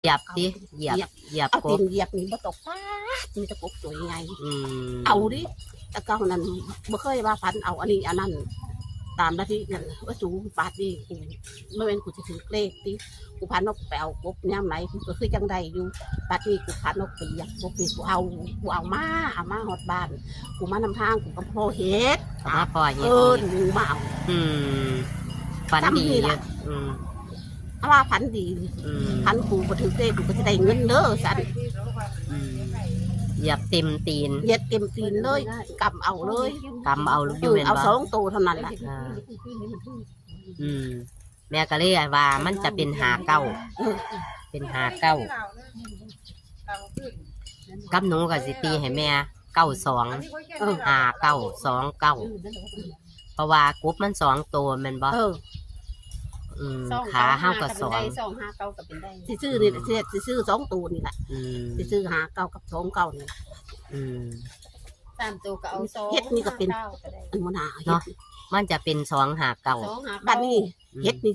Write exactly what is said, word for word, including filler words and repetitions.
เหยียบติเหยียบ เหยียบ เหยียบ เอา ก ตี บ นเหยียบนี่บ่ตก ป๊าด มีแต่กบตัวใหญ่ อืม เอาดิ แต่เก่านั้นบ่เคยว่าฝันเอาอันนี้อันนั้น ตามลัทธินั่นว่าสูง ป๊าด นี่กู บ่แม่นกูสิถือเลขติ กูฝันว่ากูไปเอากบยามไหนกูก็คือจังได้อยู่ ป๊าด นี่กูฝันว่ากูไปเหยียบกบนี่ กูเอา กูเอามา เอามาฮอดบ้าน กูมานำทาง กูก็พ้อเห็ด เอามาพ้อเห็ด เออ นี่ หนูมาเอา อืม ฝันดี จำนี่ อยู่ ล่ะ อืม ถ้าว่าฝันดี อืม ฝันกูบ่ถือเลข กูก็สิได้เงินเด้อ ซั่น อืม เหยียบเต็มตีน เหยียบเต็มตีนเลย กำเอาเลย กำเอาอยู่ เออ แม่นบ่ เอาสองตัวเท่านั้นล่ะ อ่า อืม แม่ก็เลยว่ามันจะเป็นห้าเก้า เออ เป็นห้าเก้า กับหนูก็สิตีให้แม่ เก้าสอง เออ ห้าเก้า สองเก้า เพราะว่ากบมันสองตัวแม่นบ่ เออ อืม สอง ขาเฮาก็ เก้าห้า ก็เป็นได้ สอง สองห้าเก้าก็เป็นได้ สิซื้อนี่ อืม สิ สิซื้อสองตัวนี่ล่ะ อืม สิซื้อห้าเก้ากับสองเก้านี่ล่ะ อืม สามตัวก็เอาสอง เห็ดนี่ก็เป็น ห้าเก้าก็ได้ อันหัวหน้า เนาะ เห็ด มันจะเป็นสองห้าเก้า สองห้าเก้า บัดนี้ อืม เห็ดนี่